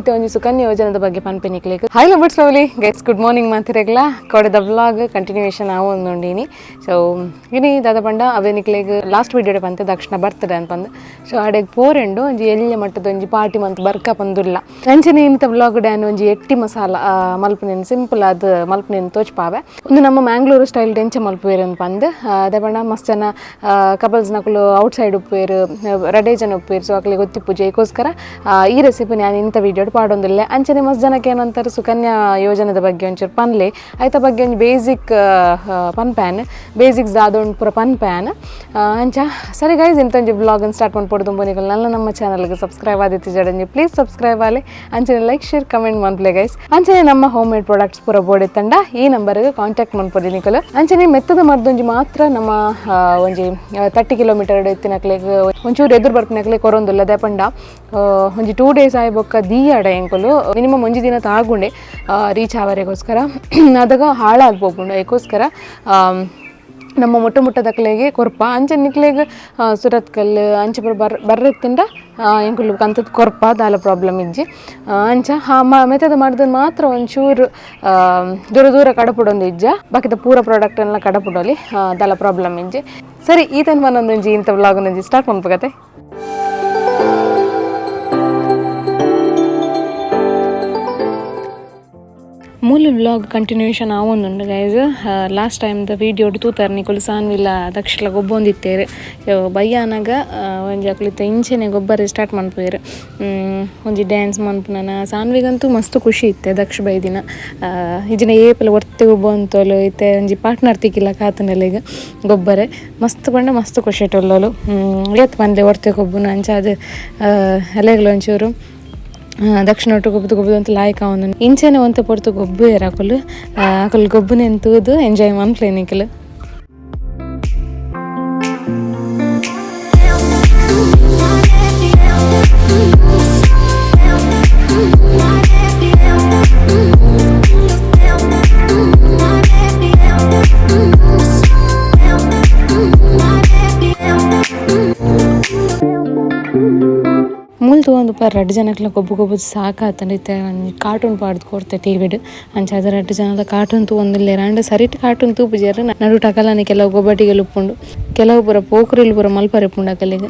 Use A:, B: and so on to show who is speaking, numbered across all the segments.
A: ಇತ್ತೆ ಒಂಜಿ ಸುಕನ್ಯ ಯೋಜನೆದ ಬಗ್ಗೆ ಪನ್ಪಿನಿಕ್ಲೆಗ್. Hi lovers lovely guys, good morning ಮಾತಿರೆಗ್ಲ. ಕೊಡೆದ vlog continuation ಆವೊಂದುಂಡು ಸೊ ಇನಿ ದಾದ ಪಂಡ ಅವೇ ನಿಕ್ಲೆಗ್ ಲಾಸ್ಟ್ ವಿಡಿಯೋ ಪಂತೆ ದಕ್ಷಿಣ ಬರ್ತಡೆ ಅನ್ಪಂದು. ಸೊ ಅಡೆಗ್ ಪೋರೆಂಡು ಒಂಜಿ ಎಲ್ಯ ಮಟ್ಟದ ಒಂಜಿ ಪಾರ್ಟಿ ಮಂತ್ ಬರ್ಕ ಪಂದುಲ್ಲ. ಅಂಚನೆ ಇಂತ ವ್ಲಾಗ್ ಡ್ಯಾನ್ ಒಂಜಿ ಎಟ್ಟಿ ಮಸಾಲ ಮಲ್ಪುನೇನು ಸಿಂಪಲ್ ಆದ್ ಮಲ್ಪುನೇನು ತೋಚ್ಪಾವೆ. ಒಂದು ನಮ್ಮ ಮ್ಯಾಂಗ್ಳೂರು ಸ್ಟೈಲ್ ಡೆಂಚ ಮಲ್ಪುವೆರ್ ಪಂದ್. ಅದೇ ಪಂಡ ಮಸ್ತ್ ಜನ ಕಪಲ್ಸ್ ನಕುಲು ಔಟ್ ಸೈಡ್ ಉಪ್ಪುವೆರ್, ರಡೇ ಜನ ಉಪ್ಪುವೆರ್. ಸೊ ಅಕ್ಲೆಗ್ ಗೊತ್ತಿಪ್ಪುಜಿ, ಐಕೋಸ್ಕರ ಈ ರೆಸಿಪಿ ನಾನು ಇಂಥ ವಿಡಿಯೋ ಪಾಡೊಂದಿಲ್ಲ. ಅಂಚನೆ ಮಸ್ತ್ ಜನಕ್ಕೆ ಏನಂತಾರೆ ಸುಕನ್ಯಾ ಯೋಜನೆದ ಬಗ್ಗೆ ಒಂಚೂರು ಪನ್ಲೆ, ಐತ ಬಗ್ಗೆ ಒಂಜಿ ಬೇಸಿಕ್ ಪನ್ ಪ್ಯಾನ್ ಬೇಸಿಕ್ಸ್ ದಾದೊಂಡು ಪೂರ ಪನ್ ಪ್ಯಾನ್ ಅಂಚ. ಸರಿ ಗೈಸ್, ಇಂತ ಒಂಜಿ ವ್ಲಾಗ್ ಸ್ಟಾರ್ಟ್ ಮಾಡ್ಪೊಡು. ತುಂಬ ನಿಕುಲು ನನ್ನ ನಮ್ಮ ಚಾನಲ್ಗೆ ಸಬ್ಸ್ಕ್ರೈಬ್ ಆದಿತ್ತು ಜಡಂಜಿ ಪ್ಲೀಸ್ ಸಬ್ಸ್ಕ್ರೈಬ್ ಆಲೆ. ಅಂಚನೆ like share comment ಮನ್ಪ್ಲೆ guys. ಅಂಚನೆ ನಮ್ಮ home made products ಪೂರ ಬೋಡಿತ್ತಂಡ ಈ ನಂಬರ್ಗೆ ಕಾಂಟ್ಯಾಕ್ಟ್ ಮನ್ಪೊಲಿ ನಿಕುಲು. ಅಂಚನೆ ಮೆತ್ತದ ಮರ್ದೊಂಜಿ ಮಾತ್ರ ನಮ್ಮ ಒಂಜಿ 30 ಕಿಲೋಮೀಟರ್ ಇತ್ತಿನಕ್ಲೆಗ್ ಒಂಚೂರು ಎದುರು ಬರ್ಪಿನಕ್ಲೆ ಕೊರೊಂದುಲ್ಲ. ದೇಪಂಡ ಒಂಜಿ 2 ಡೇಸ್ ಆಯ್ ಬೊಕ್ಕ ದೀಯಡ ಎಂಕುಲು ಮಿನಿಮಮ್ ಒಂಜಿ ದಿನ ತಾಗುಂಡೆ ರೀಚ್ ಆವರೆಗೋಸ್ಕರ ಅದಾಗ ಹಾಳಾಗ್ಬೋಗುಂಡು. ಅದಕ್ಕೋಸ್ಕರ ನಮ್ಮ ಮೊಟ್ಟ ಮುಟ್ಟದಕ್ಲೆಗೆ ಕೊರ್ಪ. ಅಂಚೆ ನಿಕ್ಲೆಗ್ ಸುರತ್ಕಲ್ ಅಂಚೆ ಪೂರ ಬರ್ರೆತ್ತಂಡ ಎಂಕುಲು ಕಂತದ ಕೊರ್ಪ, ದಾಲ ಪ್ರಾಬ್ಲಮ್ ಇಜ್ಜಿ. ಅಂಚ ಮೆತ್ತದ ಮಾಡಿದ ಮಾತ್ರ ಒಂಚೂರು ದೂರ ದೂರ ಕಡಪುಡೊಂದು ಇಜ್ಜ, ಬಾಕಿದ ಪೂರ ಪ್ರಾಡಕ್ಟ್ ಎಲ್ಲ ಕಡಪುಡೋಲಿ, ದಾಲ ಪ್ರಾಬ್ಲಮ್ ಇಜ್ಜಿ. ಸರಿ, ಈ ತನ ಒಂಜಿ ಇಂಥ ವ್ಲಾಗ್ ಒಂಜಿ ಸ್ಟಾರ್ಟ್ ಮನ್ಪುಗತೆ. ಮೂಲ ವ್ಲಾಗ್ ಕಂಟಿನ್ಯೂಷನ್ ಆವೊಂದುಂಡು guys. Last time the video ತೂತಾರ್ ನಿಕುಲು ಸಾನ್ವಿಲ ದಕ್ಷಿಣ ಗೊಬ್ಬೊಂದಿತ್ತೇರು. ಸೊ ಬಯ್ಯಾನಾಗ ಒಂಜಿ ಅಕ್ಲಿತ್ತ ಇಂಚೆನೆ ಗೊಬ್ಬರ ಸ್ಟಾರ್ಟ್ ಮನ್ಪುವೆರ್, ಒಂಜಿ ಡ್ಯಾನ್ಸ್ ಮನ್ಪುನನ. ಸಾನ್ವಿಗಂತೂ ಮಸ್ತ್ ಖುಷಿ ಇತ್ತೆ ದಕ್ಷ ಬೈದಿನ. ಇಜಿನ ಏಪಲ ಒರ್ತೆ ಗೊಬ್ಬೊಂತೋಲು, ಇತ್ತೆ ಒಂಜಿ ಪಾರ್ಟ್ನರ್ ತಿಕ್ಕಿಲ್ಲ ಕಾತನಲೆಗ್ ಗೊಬ್ಬರೆ ಮಸ್ತ್ ಪಂಡ ಮಸ್ತ್ ಖುಷಿ ಇಟ್ಟೊಲ್ಲೋಲು. ಏತ್ ಪನ್ಲೆ ಒರ್ತೆ ಗೊಬ್ಬುನ ಅಂಚ ಅದು ಅಲೆಗ್ಲ ಒಂಚೂರು ದಕ್ಷಿಣ ಒಟ್ಟು ಗೊಬ್ಬದು ಗೊಬ್ಬದು ಅಂತ ಲಾಯ್ಕ್ ಆವೊಂದು. ಇಂಚೆನೆ ಒಂತೆ ಪೊರ್ತು ಗೊಬ್ಬುವೆರ್ ಅಕುಲು. ಅಕುಲು ಗೊಬ್ಬುನೆನ್ ತೂದು ಎಂಜಾಯ್ ಮನ್ಪ್ಲೆ ನಿಕುಲು. ಮೂಲು ತೂವೊಂದು ಪರ ರಡ್ಡ್ ಜನಕ್ಲ ಗೊಬ್ಬು ಗೊಬ್ಬುದು ಸಾಕಾತಂಡ್. ಇತ್ತೆ ಒಂಜಿ ಕಾರ್ಟೂನ್ ಪಾಡ್ದು ಕೊರ್ತೆ ಟಿವಿಡ್, ಅಂಚ ಅದ ರಡ್ಡ್ ಜನಲ ಕಾರ್ಟೂನ್ ತೂವೊಂದುಲ್ಲೆರ್. ಆಂಡ ಸರಿಟ್ ಕಾರ್ಟೂನ್ ತೂಪುಜೆರ್, ನಡುಟ್ ಅಕಲನೆ ಕೆಲವು ಗೊಬ್ಬಟಿಗೆಲು ಉಪ್ಪುಂಡು, ಕೆಲವು ಪೂರ ಪೋಕುರಿಲು ಪೂರ ಮಲ್ಪರೆ ಉಪ್ಪುಂಡು ಅಕಲೆಗ್.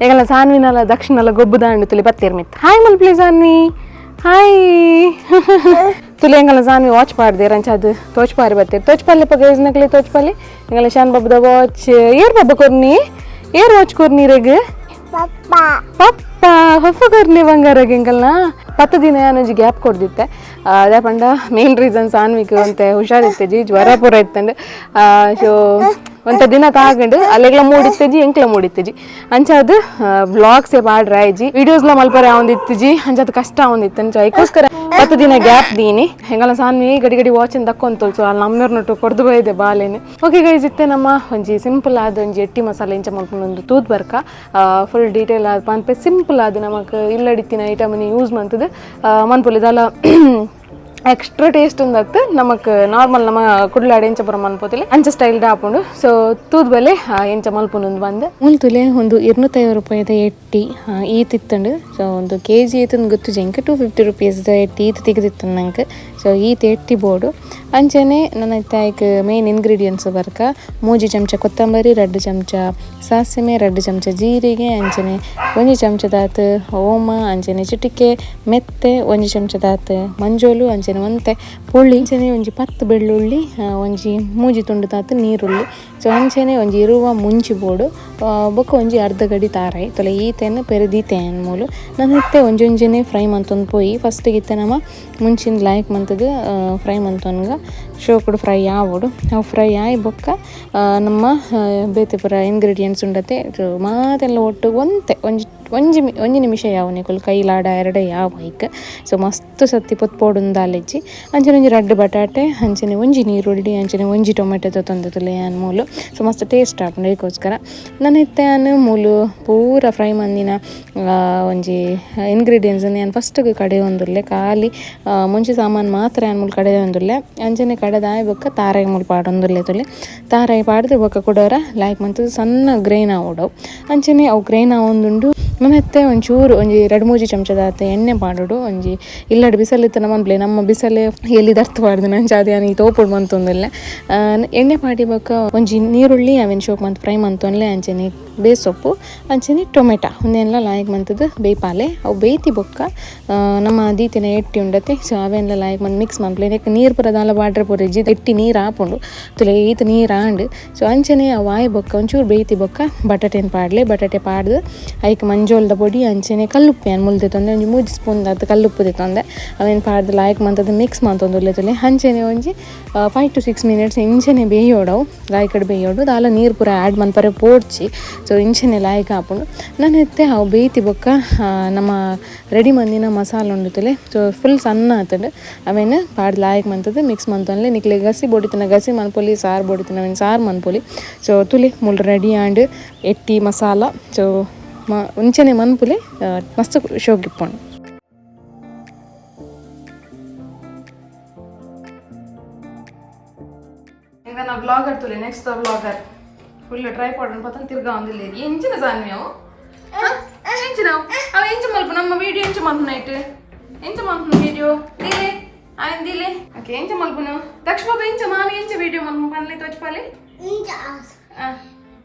A: ಏಗಲ ಸಾನ್ವಿನಲ ದಕ್ಷಿಣಲ ಗೊಬ್ಬುದಾಂಡು ತುಲಿ ಬತ್ತೇರ್ ಮಿತ್. ಹಾಯ್ ಮಲ್ಪ್ಲೆ ಸಾನ್ವಿ, ಹಾಯ್ ತುಲಿ. ಎಂಗಲ ಸಾನ್ವಿ ವಾಚ್ ಪಾಡ್ದೇರ್, ಅಂಚ ಅದು ತೋಚ್ಪಾರಿ ಬತ್ತೇರ್. ತೋಚ್ಪಾಲಿ ಪಗ ನಕಲಿ ತೋಚ್ಪಾಲಿ. ಎಂಗಲ ಶಾನ್ ಬಾಬುದ ವಾಚ್ ಏರ್ ಬಾಬ ಕೊರ್ನಿ, ಏರ್ ವಾಚ್ ಕೊರ್ನಿ ರೆಗ್ ಪಪ್ಪ ಹೊಫ ಕೊರ್ನಿ ಬಂಗಾರಗ್. ಎಂಕಲ್ನ 10 ದಿನ ಯಾನೊಂಜಿ ಗ್ಯಾಪ್ ಕೊಡ್ದಿತ್ತೆ. ಅದೇ ಪಂಡ ಮೇನ್ ರೀಸನ್ ಸಾನ್ವಿಕ್ ಒಂತೆ ಹುಷಾರಿತ್ತೆಜಿ, ಜ್ವರ ಪೂರ ಇತ್ತಂಡ್. ಸೊ ಒಂತ ದಿನ ತಾಗಂಡು ಅಲ್ಲೆಗ್ಲ ಮೂಡಿತ್ತೆಜಿ, ಎಂಕ್ಲ ಮೂಡಿತ್ತೆಜಿ. ಅಂಚ ಅದು ವ್ಲಾಗ್ಸ್ ಪಾಡ್ರ ಆಯ್ಜಿ, ವಿಡಿಯೋಸ್ಲ ಮಲ್ಪರೆ ಆವೊಂದಿತ್ತಿಜಿ, ಅಂಚ ಅದು ಕಷ್ಟ ಆವೊಂದಿತ್ತು. ಅಂಚ ಐಕೋಸ್ಕರ 10 ದಿನ ಗ್ಯಾಪ್ ದೀನಿ. ಹೆಂಗಲ ಸಾನ್ವಿ ಗಡಿ ಗಡಿ ವಾಚ್ ದಕ್ಕೊಂತೋಲ್. ಸೊ ಅಲ್ಲಿ ನಮ್ಮೆರ್ನೊಟ್ಟು ಕೊಡ್ದು ಬೈದೆ ಬಾಲೇನೆ. ಓಕೆ ಗೈಸ್, ಇತ್ತೆ ನಮ್ಮ ಒಂಜಿ ಸಿಂಪಲ್ ಆದ ಒಂಜಿ ಎಟ್ಟಿ ಮಸಾಲೆ ಇಂಚ ಮಲ್ಪುನ ತೂದ್ ಬರ್ಕ. ಫುಲ್ ಡೀಟೇಲ್ ಆದ ಪನ್ಪೆ. ಸಿಂಪಲ್ ಆದ ನಮಕ್ ಇಲ್ಲಡಿತ್ತಿನ ಐಟಮ್ ಯೂಸ್ ಮಂತದ ಮನ್ಪುಲಿ. ದಾಲ ಎಕ್ಸ್ಟ್ರಾ ಟೇಸ್ಟ್ ಒಂದತ್ತು ನಮಕ್ ನಾರ್ಮಲ್ ನಮ್ಮ ಕುಡ್ಲಾಡಿ ಎಂಚ ಪೂರ ಮನ್ಪೋತಿಲ್ಲ ಅಂಚ ಸ್ಟೈಲ್ ಆಪುಂಡು. ಸೊ ತೂದ್ ಬಲೆ ಎಂಚ ಮಲ್ಪುನೊಂದು ಬಂದ್. ಮುಲ್ತುಲೆ ಒಂದು 250 ರೂಪಾಯಿದ ಎಟ್ಟಿ ಈತ್ ಇತ್ತಂಡು. ಸೊ ಒಂದು ಕೆ ಜಿ ಈತಂದು ಗೊತ್ತು ಜಂಕ್, 250 ರುಪೀಸ್ ಎಟ್ಟಿ ಈತ್ ತಿಗದಿತ್ತು ನಂಗೆ. ಸೊ ಈತ್ ಎಟ್ಟಿ ಬೋಡು. ಅಂಚನೆ ನನ್ನ ಐಕ್ ಮೇನ್ ಇಂಗ್ರೀಡಿಯೆಂಟ್ಸ್ ಬರ್ಕ. 3 ಚಮಚ ಕೊತ್ತಂಬರಿ, 2 ಚಮಚ ಸಾಸಿವೆ, 2 ಚಮಚ ಜೀರಿಗೆ, ಅಂಚನೆ 1 ಚಮಚದಾತ್ ಓಮ, ಅಂಚನೆ ಚಿಟಿಕೆ ಮೆತ್ತೆ, 1 ಚಮಚದಾತ್ ಮಂಜೋಲು, ಅಂಚನೆ ಒಂತೆ ಪುಳಿ, ಅಂಚನೆ ಒಂಜಿ 10 ಬೆಳ್ಳುಳ್ಳಿ, ಒಂಜಿ 3 ತುಂಡು ತಾತ್ ನೀರುಳ್ಳಿ. ಸೊ ಅಂಚನೆ ಒಂಜಿ ಇರುವ ಮುಂಚಿ ಬೋಡು, ಬೊಕ್ಕ ಒಂಜಿ ಅರ್ಧ ಗಡಿ ತಾರಾಯಿ ತೊಲೆ. ಈತೆನ್ ಪೆರದೀತೆ ಮೂಲು ನಾನು ಇತ್ತೆ ಒಂಜೊಂಜನೆ ಫ್ರೈ ಮಂತೊಂದು ಪೋಯಿ. ಫಸ್ಟಿಗೆ ಇತ್ತೆ ನಮ್ಮ ಮುಂಚಿನ ಲಾಯ್ಕ್ ಮಂತದ ಮಂತದು ಫ್ರೈ ಮಂತೊನ್ಗ ಶೋಕುಡು ಫ್ರೈ ಆವೊಡು. ಅವು ಫ್ರೈ ಆಯಿ ಬೊಕ್ಕ ನಮ್ಮ ಬೇತೆ ಪೂರ ಇಂಗ್ರೀಡಿಯೆಂಟ್ಸ್ ಉಂಡತೆ ಮಾತೆಲ್ಲ ಒಟ್ಟು ಒಂತೆ ಒಂಜಿ ಒಂಜಿ ಒಂಜಿ ನಿಮಿಷ ಯಾವ ನಿಕುಲು ಕೈಲಾಡ ಎರಡೆ ಯಾವ ಐಕ್. ಸೊ ಮಸ್ತ್ ಸತ್ತಿ ಪೊತ್ಪೋಡುಂದಾಲೆಜ್ಜಿ. ಅಂಚನೆ ಒಂಜಿ ರಡ್ಡ್ ಬಟಾಟೆ, ಅಂಚನೆ ಒಂಜಿ ನೀರುಳ್ಳಿ, ಅಂಚನೆ ಒಂಜಿ ಟೊಮೆಟೊ ತೊಂದತುಲೆ ಯಾನ್ ಮೂಲು. ಸೊ ಮಸ್ತ್ ಟೇಸ್ಟ್ ಆಪುಂಡು ಐಕೋಸ್ಕರ. ನನ ಇತ್ತೆ ಯಾನ್ ಮೂಲು ಪೂರ ಫ್ರೈ ಮಂದಿನ ಒಂಜಿ ಇಂಗ್ರೀಡಿಯೆಂಟ್ಸ್ ಯಾನ್ ಫಸ್ಟ್ಗೆ ಕಡೆಯೊಂದುಲ್ಲೆ. ಖಾಲಿ ಮುಂಚೆ ಸಾಮಾನು ಮಾತ್ರ ಯಾನ್ ಮೂಲು ಕಡೆಯೊಂದುಲ್ಲೆ. ಅಂಚನೆ ಕಡೆದಾಯ ಬೊಕ್ಕ ತಾರಾಯಿ ಮೂಲು ಪಾಡೊಂದುಲ್ಲೆ ತುಲೆ. ತಾರಾಯಿ ಪಾಡ್ದು ಬೊಕ್ಕ ಕುಡೋರ ಲಾಯ್ಕ್ ಮಂತುದು ಸಣ್ಣ ಗ್ರೈನ್ ಆವೊಡು. ಅಂಚನೆ ಅವು ಗ್ರೈನ್ ಆವೊಂದುಂಡು. ನನ ಇತ್ತೆ ಒಂಚೂರು ಒಂಜಿ ರಡ್ಡ್ ಮೂಜಿ ಚಮಚದಾತ್ ಎಣ್ಣೆ ಪಾಡೊಡು. ಒಂಜಿ ಇಲ್ಲಡ್ ಬಿಸಲ್ ಇತ್ತನ ಮನ್ಪುಲೆ, ನಮ್ಮ ಬಿಸಲೆ ಎಲ್ಲಿ ದರ್ತ್ ಪಾಡ್ದಿನ ಅಂಚ ಅದು ಯಾನ್ ಈ ತೋಪುಡು ಮಂತೊಂದುಲ್ಲೆ. ಎಣ್ಣೆ ಪಾಡಿ ಬೊಕ್ಕ ಒಂಜಿ ನೀರುಳ್ಳಿ ಅವೆನ್ ಶೋಕ್ ಮಂತ್ ಫ್ರೈ ಮಂತೊನ್ಲೆ. ಅಂಚನೆ ಬೇಸೊಪ್ಪು, ಅಂಚನೆ ಟೊಮೆಟೊ ಉಂದೆನ್ಲ ಲಾಯ್ಕ್ ಮಂತುದು ಬೇಯ್ಪಾಲೆ. ಅವು ಬೇಯ್ತಿ ಬೊಕ್ಕ ನಮ್ಮ ದೀತಿನ ಎಟ್ಟಿ ಉಂಡತೆ, ಸೊ ಅವೆನ್ಲ ಲಾಯ್ಕ್ ಮಂತ್ ಮಿಕ್ಸ್ ಮನ್ಪುಲೆ. ನೆಕ್ ನೀರು ಪೂರ ದಾಲ ಪಾಡ್ರೆ ಪೂರ ಇಜ್ಜಿ, ಎಟ್ಟಿ ನೀರು ಆಪುಂಡು ತುಲೆ, ಈತ್ ನೀರು ಆಂಡ್. ಸೊ ಅಂಚನೆ ಅವು ಆಯಿ ಬೊಕ್ಕ ಒಂಚೂರು ಬೇಯ್ತಿ ಬೊಕ್ಕ ಬಟಾಟೆನ್ ಪಾಡ್ಲೆ. ಬಟಾಟೆ ಪಾಡ್ದು ಐಕ್ ಮಂಜೋಲ್ದ ಪೊಡಿ, ಅಂಚನೆ ಕಲ್ಲುಪ್ಪು ಯಾನ್ ಮುಲ್ ದೆತ್ತೊಂದೆ, ಒಂಜಿ ಮೂಜಿ ಸ್ಪೂನ್ ದಾತ್ ಕಲ್ಲುಪ್ಪು ದೆತ್ತೊಂದೆ. ಅವೆನ್ ಪಾಡ್ದು ಲಾಯ್ಕ್ ಮಂತುದು ಮಿಕ್ಸ್ ಮಂತೊಂದುಲ್ಲೆ ತುಲೆ. ಅಂಚನೆ ಒಂಜಿ 5 ಟು 6 ಮಿನಿಟ್ಸ್ ಇಂಚನೆ ಬೇಯೋಡವು, ಲಾಯ್ಕಡ್ ಬೇಯೋಡು. ದಾಲ ನೀರು ಪೂರ ಆ್ಯಡ್ ಮನ್ಪರೆ ಪೋಡ್ಚಿ. ಸೊ ಇಂಚನೆ ಲಾಯ್ಕ್ ಆಪುಂಡು. ನನ ಇತ್ತೆ ಅವು ಬೇಯ್ತಿ ಬೊಕ್ಕ ನಮ್ಮ ರೆಡಿ ಮಂದಿನ ಮಸಾಲ ಉಂಡು ತುಲೆ, ಸೊ ಫುಲ್ ಸಣ್ಣ ಆತುಂಡು. ಅವೆನ್ ಪಾಡ್ದು ಲಾಯ್ಕ್ ಮಂತುದು ಮಿಕ್ಸ್ ಮಂತೊನ್ಲೆ. ನಿಕ್ಲೆ ಗಸಿ ಬೊಡಿತಿನ ಗಸಿ ಮನ್ಪೊಲಿ, ಸಾರು ಬೊಡಿತಿನ ಅವೆನ್ ಸಾರು ಮನ್ಪೊಲಿ. ಸೊ ತುಲೆ ಮೂಲು ರೆಡಿ ಆಂಡ್ ಎಟ್ಟಿ ಮಸಾಲ. ಸೊ ಒಂಚನೆ ಮನ್ಪುಲೆ, ಮಸ್ತ್ ಶೋಕ್ ಇಪ್ಪುಂಡು. ಈಗ ನಾ ಬ್ಲಾಗರ್ ತುಲೆ, next blogger full tripod ಪತ್ತನ್ ತಿರ್ಗಾ ಒಂದಿಲ್ಲ. ಎಂಚಿನ ಸಾನ್ವಿ ಅವು ಎಂಚಿನ ಅವು ಎಂಚ ಮಲ್ಪ ನಮ್ಮ ವಿಡಿಯೋ ಎಂಚ ಮಲ್ಪು ನೈಟ್ ಎಂಚ ಮಲ್ಪು ವಿಡಿಯೋ ದಿಲೆ ಆಯನ್ ದಿಲೆ. ಓಕೆ, ಎಂಚ ಮಲ್ಪುನು ದಕ್ಷ ಬಾಬಾ? ಎಂಚ ಮಾಮಿ ಎಂಚ ವಿಡಿಯೋ ಮಲ್ಪು ಪನ್ಲೆ, ತೋಚ್ಪಾಲೆ.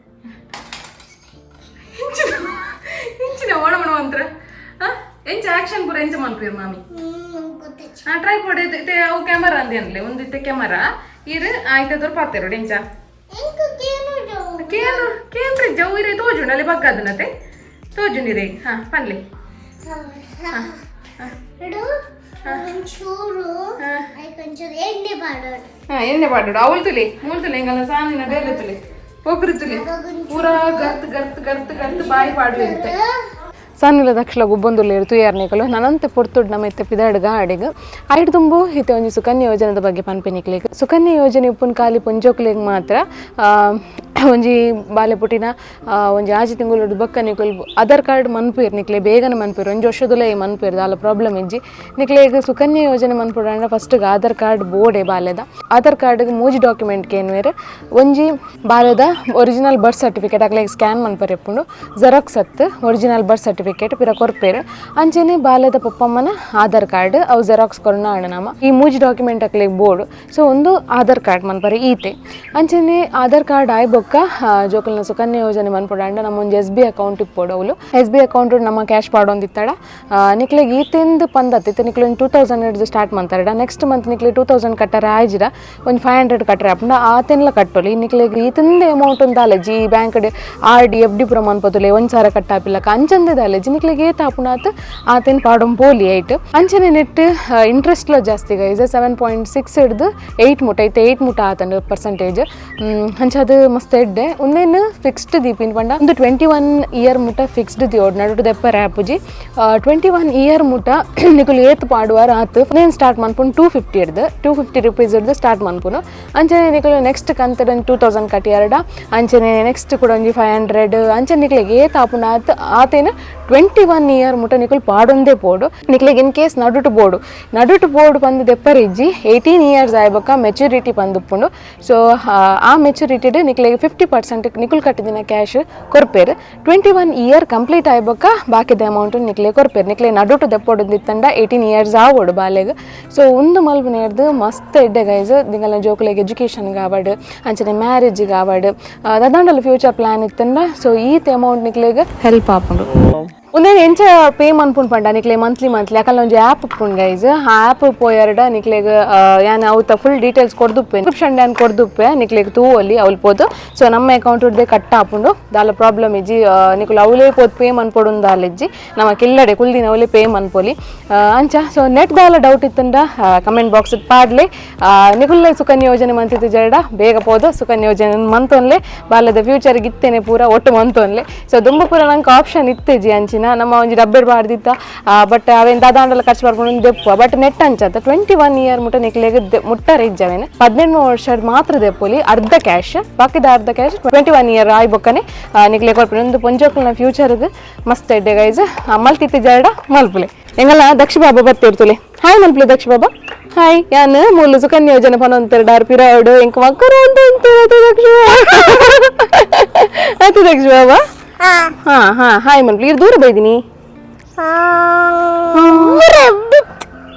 A: ಎಂಚಿನ ಎಂಚಿನ ಓಣ ಮಂತ್ರ ಎಂಚ ಆಕ್ಷನ್ ಪೂರ ಎಂಚ ಮಲ್ಪುವೆರ್ ಮಾಮಿ? ಟ್ರೈಪಾಡ್ ಇತ್ತೆ ಅವು ಕ್ಯಾಮರಾ ಅಂದೆ ಅನ್ಲೆ ಒಂದು ಇತ್ತೆ ಕ್ಯಾಮರಾ ಇರು ಆಯ್ತು ದೊರ್ ಪಾತೆರೋಡು ಎಂಚ ಕೇನು ಕೇಂದ್ರ ಜವು ಇರೆ ತೋಜುಂಡು ಅಲ್ಲಿ ಬಗ್ಗದನತೆ ತೋಜುಂಡಿರೆ. ಹಾ ಪನ್ಲೆ.
B: ಒಂಚೂರು ಒಂಚೂರು ಎಣ್ಣೆ ಪಾಡೋಡು.
A: ಹಾ, ಎಣ್ಣೆ ಪಾಡೋಡು. ಅವಳು ತುಲೆ ಮೂಲು ತುಲೆ ಎಂಗಲ್ಲ ಸಾನಿನ ಬೇಲೆ ತುಲೆ ಪೋಕ್ರಿ ತುಲೆ ಪೂರಾ ಗರ್ತ್ ಗರ್ತ್ ಗರ್ತ್ ಗರ್ತ್ ಬಾಯಿ ಪಾಡು ಇರುತ್ತೆ. ಸಣ್ಣ ದಕ್ಷಲ ಗುಬ್ಬೊಂದುಲ್ಲೇರು ತುಯಾರ್ ನಿಕಲು ನನಂತೆ ಪೊರ್ತುಡ್ ನಮ್ಮ ಇತ್ತೆ ಪಿದಾಡ್ ಗಾಡಿಗ್ ಐಟ್ ತುಂಬು ಇತ್ತೆ ಒಂಜಿ ಸುಕನ್ಯಾ ಯೋಜನೆದ ಬಗ್ಗೆ ಪನ್ಪೆ ನಿಕ್ಲೆಗ್. ಸುಕನ್ಯಾ ಯೋಜನೆ ಉಪ್ಪುನ್ ಖಾಲಿ ಪೊಂಜೋಕ್ಲೆಗ್ ಮಾತ್ರ. ಒಂಜಿ ಬಾಲೆ ಪುಟಿನ ಒಂಜಿ ಆಜಿ ತಿಂಗಳು ಬೊಕ್ಕ ನಿಕುಲು ಆಧಾರ್ ಕಾರ್ಡ್ ಮನ್ಪುವೆರ್, ನಿಕ್ಲೆ ಬೇಗನೆ ಮನ್ಪುವೆರ್, ಒಂಜಿ ವರ್ಷದೊಲ ಮನ್ಪುವೆರ್, ದಾಲ ಪ್ರಾಬ್ಲಮ್ ಇಜ್ಜಿ. ನಿಕ್ಲೆಗ್ ಸುಕನ್ಯಾ ಯೋಜನೆ ಮನ್ಪೊಡಾಂಡ ಫಸ್ಟ್ ಆಧಾರ್ ಕಾರ್ಡ್ ಬೋಡೆ. ಬಾಲೆದ ಆಧಾರ್ ಕಾರ್ಡ್ಗ್ ಮೂಜಿ ಡಾಕ್ಯುಮೆಂಟ್ ಕೇನ್ವೆರ್. ಒಂಜಿ ಬಾಲೆದ original birth certificate, ಅಕ್ಲೆಗ್ ಸ್ಕ್ಯಾನ್ ಮನ್ಪರೆ ಇಪ್ಪುಂಡು, ಜೆರಾಕ್ಸ್ ಅತ್ತ್, original birth certificate ಪಿರ ಕೊರ್ಪೆರ್. ಅಂಚನೆ ಬಾಲೆದ ಪೊಪ್ಪಮ್ಮನ ಆಧಾರ್ ಕಾರ್ಡ್, ಅವು ಜೆರಾಕ್ಸ್ ಕೊರ್ನ ನಮ. ಈ ಮೂಜಿ ಡಾಕ್ಯುಮೆಂಟ್ ಅಕ್ಲೆಗ್ ಬೋಡು. ಸೊ ಒಂದು ಆಧಾರ್ ಕಾರ್ಡ್ ಮನ್ಪರೆ ಈತೆ. ಅಂಚನೆ ಆಧಾರ್ ಕಾರ್ಡ್ ಆಯ್ ಬೊಕ್ಕ ಜೋಕುಲ್ನ ಸುಕನ್ಯಾ ಯೋಜನೆ ಮನ್ಪೊಡಾಂಡ ನಮ್ಮ ಒಂಜಿ S B account ಇಪ್ಪೊಡು. ಅವುಲು S B account ನಮ್ಮ ಕ್ಯಾಶ್ ಪಾಡೊಂದಿತ್ತಡ ನಿಕ್ಲೆಗ್ ಈತೆಂದು ಪಂದತ್ ಇತ್ತೆ ನಿಕ್ಲೆ ಒಂದು 2000 ಹಿಡ್ದು ಸ್ಟಾರ್ಟ್ ಮಂತಾರಡ, ನೆಕ್ಸ್ಟ್ ಮಂತ್ ನಿಕ್ಲೆ 2000 ಕಟ್ಟರೆ ಆಯ್ಜಿಡ ಒಂದು 500 ಕಟ್ಟರೆ ಆಪುಂಡ, ಆತೆನ್ಲ ಕಟ್ಟೊಲಿ. ನಿಕ್ಲೆಗ್ ಈತಿಂದ ಅಮೌಂಟ್ ದಾಲೆಜಿ ಈ bank R D F D ಪೂರ ಮನ್ಪೊತುಲೆ ಒಂಜಿ ಸಾರ ಕಟ್ಟಾಪಿಲ್ಲಕ ಅಂಚಂದೆ ದಾಲೆಜಿ. ನಿಕ್ಲೆಗ್ ಏತ್ ಆಪುಂಡ ಆತ್ ಆತೆನ್ ಪಾಡೊಂದು ಪೋಲಿ ಐಟ್. ಅಂಚನೆ ನೆಟ್ ಇಂಟ್ರೆಸ್ಟ್ಲ ಜಾಸ್ತಿ ಗೈಸ್, 7.6 ಹಿಡ್ದು 8 ಮುಟ ಐತೆ, 8 ಮುಟ ಆತಂಡು ಪರ್ಸೆಂಟೇಜ್. ಅಂಚ ಅದು ಮಸ್ತ್ ಎಡ್ಡೆ. ಒಂದೇನು ಫಿಕ್ಸ್ಡ್ ದೀಪಿನ ಪಂಡ ಒಂದು 21 ಇಯರ್ ಮುಟ ಫಿಕ್ಸ್ಡ್ ದಿಯೋಡ್, ನಡುಟು ದೆಪ್ಪರೆ ಆಪುಜಿ. 21 ಇಯರ್ ಮುಟ ನಿಕುಲು ಏತ್ ಪಾಡುವಾರ ಆತ್. ನೇನು ಸ್ಟಾರ್ಟ್ ಮನ್ಪುನು 250 ಹಿಡ್ದು, 250 ರುಪೀಸ್ ಹಿಡ್ದು ಸ್ಟಾರ್ಟ್ ಮನ್ಪುನು. ಅಂಚನೆ ನಿಕುಲು ನೆಕ್ಸ್ಟ್ ಕಂತಡ್ ಒಂದು 2000 ಕಟ್ಟಿಯಾರಡ ಅಂಚನೆ ನೆಕ್ಸ್ಟ್ ಕೂಡ ಒಂಜಿ 500, ಅಂಚನೆ ನಿಕ್ಲೆಗ್ ಏತ್ ಆಪುಂಡು ಆತ್. ಆತೇನು 21 ಇಯರ್ ಮುಟ ನಿಕುಲು ಪಾಡೊಂದೇ ಪೋಡು. ನಿಕ್ಲೆಗ್ ಇನ್ ಕೇಸ್ ನಡುಟು ಬೋಡು, ನಡುಟು ಬೋಡು ಪಂದ್ ದೆಪ್ಪರೆ ಇಜ್ಜಿ. 18 ಇಯರ್ಸ್ ಆಯ್ಬೊಕ್ಕ ಮೆಚುರಿಟಿ ಪಂದುಪ್ಪುಂಡು. ಸೊ ಆ ಮೆಚುರಿಟಿಡ್ ನಿಕ್ಲೆಗ್ 50% ನಿಕುಲು ಕಟ್ಟಿದಿನ ಕ್ಯಾಶ್ ಕೊರ್ಪೇರು. 21 ಇಯರ್ ಕಂಪ್ಲೀಟ್ ಆಯ್ಬೊಕ್ಕ ಬಾಕಿದ ಅಮೌಂಟ್ ನಿಕ್ಲೆ ಕೊರ್ಪೇರು. ನಿಕ್ಲೆ ನಡುಟು ದೆಪ್ಪೊಡು ದಿತ್ತಂಡ 18 ಇಯರ್ಸ್ ಆವೊಡು ಬಾಲೆಗ್. ಸೊ ಉಂದು ಮಲ್ಪು ನೇರ್ದು ಮಸ್ತ್ ಎಡ್ಡೆ ಗೈಸ್. ನಿಗಲ್ನ ಜೋಕುಲೆಗ್ ಎಜುಕೇಷನ್ ಆವಡ್, ಅಂಚನೆ ಮ್ಯಾರೇಜ್ ಆವಡ್, ದಾದಾಂಡಲ ಫ್ಯೂಚರ್ ಪ್ಲಾನ್ ಇತ್ತಂಡ ಸೊ ಈತ್ ಅಮೌಂಟ್ ನಿಕ್ಲೆಗ್ ಹೆಲ್ಪ್ ಆಪುಂಡು. ಉಂದೇನು ಎಂಚ ಪೇ ಮನ್ಪುನ್ ಪಂಡ ನಿಕ್ಲೆ ಮಂತ್ಲಿ ಮಂತ್ಲಿ ಅಕಲ್ನ ಒಂಜಿ ಆ್ಯಪ್ ಉಪ್ಪುಂಡು ಗೈಸ್. ಆ ಆ್ಯಪ್ ಪೋಯರ್ಡ ನಿಕ್ಲೆಗ್ ಯಾನ್ ಅವತ್ತ ಫುಲ್ ಡೀಟೇಲ್ಸ್ ಕೊರ್ದುಪ್ಪೆ, ಸಬ್ಸ್ಕ್ರಿಪ್ಷನ್ ಯಾನ್ ಕೊರ್ದುಪ್ಪೆ, ನಿಕ್ಲೆಗ್ ತೂವೊಲಿ ಅವ್ಲು ಪೋದು. ಸೊ ನಮ್ಮ ಅಕೌಂಟ್ ಉಡ್ದೆ ಕಟ್ ಆಪುಂಡು, ದಾಲ ಪ್ರಾಬ್ಲಮ್ ಇಜ್ಜಿ. ನಿಕುಲು ಅವಲೇ ಪೋದು ಪೇ ಮನ್ಪೊಡು ದಾಲ ಇಜ್ಜಿ, ನಮ್ಮ ಕಿಲ್ಲಡೆ ಕುಲ್ದಿನ ಅವಲೇ ಪೇ ಮನ್ಪೊಲಿ ಅಂಚ. ಸೊ ನೆಟ್ ದಾಲ ಡೌಟ್ ಇತ್ತಂಡ ಕಮೆಂಟ್ ಬಾಕ್ಸ್ ಪಾಡ್ಲೆ. ನಿಕುಲ್ಲ ಸುಕನ್ಯಾ ಯೋಜನೆ ಮಂತಿತ್ತು ಜರಡ ಬೇಗ ಪೋದು ಸುಕನ್ಯಾ ಯೋಜನೆ ಮಂತೊನ್ಲೆ, ಬಾಲ್ಯದ ಫ್ಯೂಚರ್ ಇತ್ತೇನೆ ಪೂರ ಒಟ್ಟು ಮಂತೊನ್ಲೆ. ಸೊ ದುಂಬು ಪೂರ ನಂಗೆ ಆಪ್ಷನ್ ಇತ್ತೆಜಿ ಅಂಚಿನ ನಮ್ಮ ಒಂಜಿ ಡಬ್ಬೆಡ್ ಬಾರ್ದಿತ್ತ, ಬಟ್ ಅವೇನು ದಾದಾಂಡಲ ಖರ್ಚು ಬರ್ಕೊಂಡು ದೆಪ್ಪು. ಬಟ್ ನೆಟ್ ಅಂಚತ್ತ 21 ಇಯರ್ ಮುಟ್ಟ ನಿಕ್ಲೆಗ್ ಮುಟ್ಟರೆ ಇಜ್ಜವೇನೆ. 18 ವರ್ಷ ಮಾತ್ರ ದೆಪ್ಪೊಲಿ, ಅರ್ಧ ಕ್ಯಾಶ್, ಬಾಕಿದ ಅರ್ಧ ಕ್ಯಾಶ್ 21 ಇಯರ್ ಆಯ್ ಬೊಕ್ಕನೆ ನಿಕ್ಲೆ ಕೊರ್ಪುನಿ. ಒಂದು ಪೊಂಜೋಕ್ಲೆನ ಫ್ಯೂಚರ್ಗ್ ಮಸ್ತ್ ಎಡ್ಡೆ ಗೈಸ್. ಮಲ್ತಿತ್ತಿ ಜರಡ ಮಲ್ಪುಲೆ. ಎಂಗಲ ದಕ್ಷ ಬಾಬಾ ಬತ್ತಿರ್ತುಲೆ, ಹಾಯ್ ಮಲ್ಪುಲೆ ದಕ್ಷ ಬಾಬಾ ಹಾಯ್. ಯಾನ್ ಮೂಲು ಸುಕನ್ಯಾ ಯೋಜನೆ ಪನೊಂತೆರ್ ಡಾರ್ ಪಿರಾಡು ಎಂಕ್ ಮಕ್ಕರು ಅಂತ ದಕ್ಷ ಆಯ್ತು ದಕ್ಷ ಬಾಬಾ. ಹಾ ಹಾ ಹಾಯ್ ಮಲ್ಪುಲೆ. ಇರ್ ದೂರ ಬೈದಿನಿ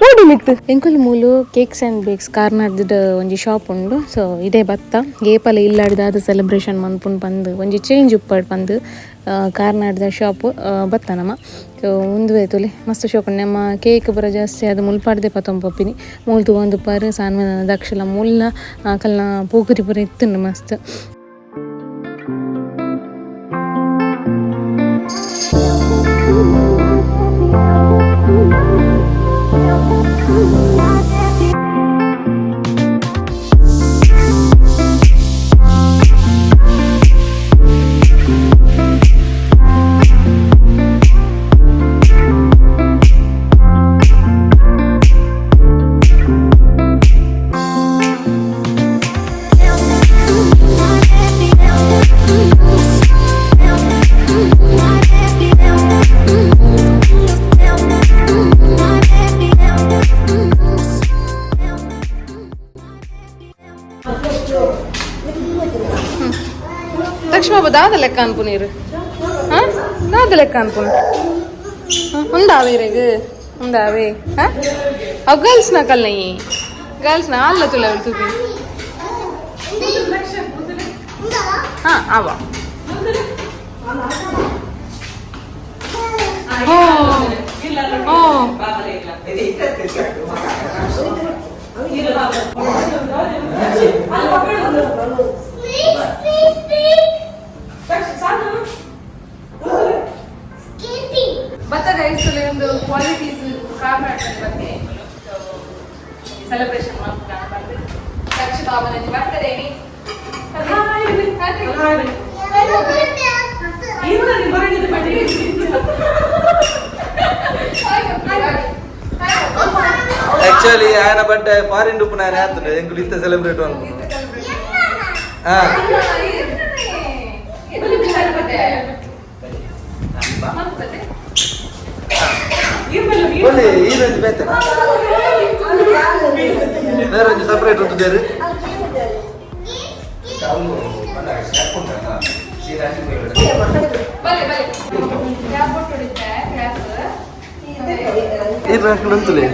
A: ಓಡಿ ಮಿತ್ತು. ಎಂಕುಲು ಮೂಲು ಕೇಕ್ಸ್ ಆ್ಯಂಡ್ ಬೇಕ್ಸ್ ಕಾರ್ನಾಡ್ದ ಒಂಜಿ ಶಾಪ್ ಉಂಡು. ಸೊ ಇದೇ ಬತ್ತ ಏಪಲ ಇಲ್ಲಾಡ್ದಾದ ಸೆಲೆಬ್ರೇಷನ್ ಮನ್ಪುಂಡು ಪಂದ್ ಒಂಜಿ ಚೇಂಜ್ ಉಪ್ಪಡ್ ಪಂದ್ ಕಾರ್ನಾಡ್ದ ಶಾಪ್ ಬತ್ತ ನಮ. ಸೊ ಉಂದುವೇ ತುಲೆ ಮಸ್ತ್ ಶೋಕ್. ನಮ್ಮ ಕೇಕ್ ಪೂರ ಜಾಸ್ತಿ ಅದು ಮುಲ್ಪಾಡ್ದೆ ಪತ್ತೊಂಪೊಪಿನಿ ಮೂಲು ತೂವೊಂದುಪ್ಪಾರು ಸಾನ್ವನ ದಕ್ಷಲ ಮೂಲ್ನ ಕಲ್ನ ಪೋಕುರಿ ಪೂರ ಇತ್ತುಂಡು ಮಸ್ತ್. ದಕ್ಷ ಬಾಬಾ ದಾದ ಲೆಕ್ಕ ಅನ್ಪು ನೀರು ಹಾಂ ದಾದ ಲೆಕ್ಕ ಅನ್ಪುನು ಉಂದಾವೆ ಇರೆಗ್ ಉಂದಾವೆ. ಹಾಂ ಅವು ಗರ್ಲ್ಸ್ ನ ಕಲ್ನ ಗರ್ಲ್ಸ್ ನ ಅಲ್ಲ ತುಲೆ ತೂಪಿ. ಹಾಂ ಅವ ಓ ಓ ಬತ್ತ ಗೈಸ್, ಒಂದು ಕ್ವಾಲಿಟೀಸ್ ಕಾರ್ನಾಟಕ ಬಗ್ಗೆ ಸೆಲೆಬ್ರೇಷನ್ ಮಾಡ್ಕೊಂಡು ಬಂದು ದಕ್ಷ ಬಾಬನ ಬರ್ತಡೇ.
C: ಆಕ್ಚುಲಿ ఆయన ಬಡ್ಡೆ ಫಾರಿನ್ ರೂಪು ನಾನು ಆತನೆ ಎಂಕುಲು ಇತ್ತ ಸೆಲೆಬ್ರೇಟ್ ಅನ್ಕೊಂಡು. ಹಾ ಒಳ್ಳೆ ಈ ರಂಜ್ ಬೇತೆ ಬೇರೆ ಒಂಜಿ ಸಪರೇಟ್ ಉಂಟು ಬೇರೆ. ಈ ರಂಜ್ ಉಂಟುಲೆ.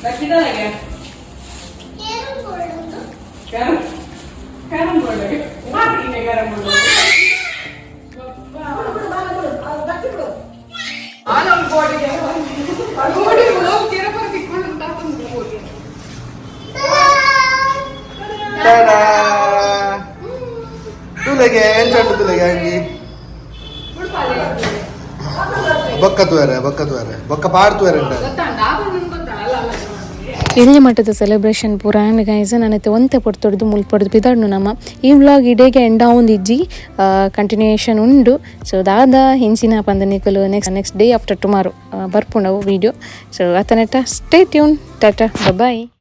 B: ಕ್ಯಾರಂ ಬೋರ್ಡ್ ಉಂದು.
A: Carrom board carrom board.
C: Ta-da! ತುಲೆಗೆ ಎಂಚ ತುಲೆಗೆ ಅಂಗಿ ಬೊಕ್ಕ ತುವರೆ, ಬೊಕ್ಕ ತುವರೆ, ಬೊಕ್ಕ ಪಾಡ್ತುವರೆ ಉಂಟು.
A: ಎಲ್ಯ ಮಟ್ಟದ ಸೆಲೆಬ್ರೇಷನ್ ಪೂರ ಆಂಡ್ ಗೈಸ್. ನನತೆ ಒಂತೆ ಪೊರ್ತೊಡ್ದು ಮುಲ್ಪೊಡ್ದು ಪಿದಾಡ್ನು. ನಮ್ಮ ಈ ವ್ಲಾಗ್ ಇಡೇಗೆ ಎಂಡ್ ಆವೊಂದಿಜ್ಜಿ, ಕಂಟಿನ್ಯೂಯೇಷನ್ ಉಂಡು. ಸೊ ದಾದ ಹಿಂಚಿನ ಪಂದ ನಿಕುಲು next next day after tomorrow ಬರ್ಪುಂಡವು video. So ಅತನೆಟ stay tune, tata, bye.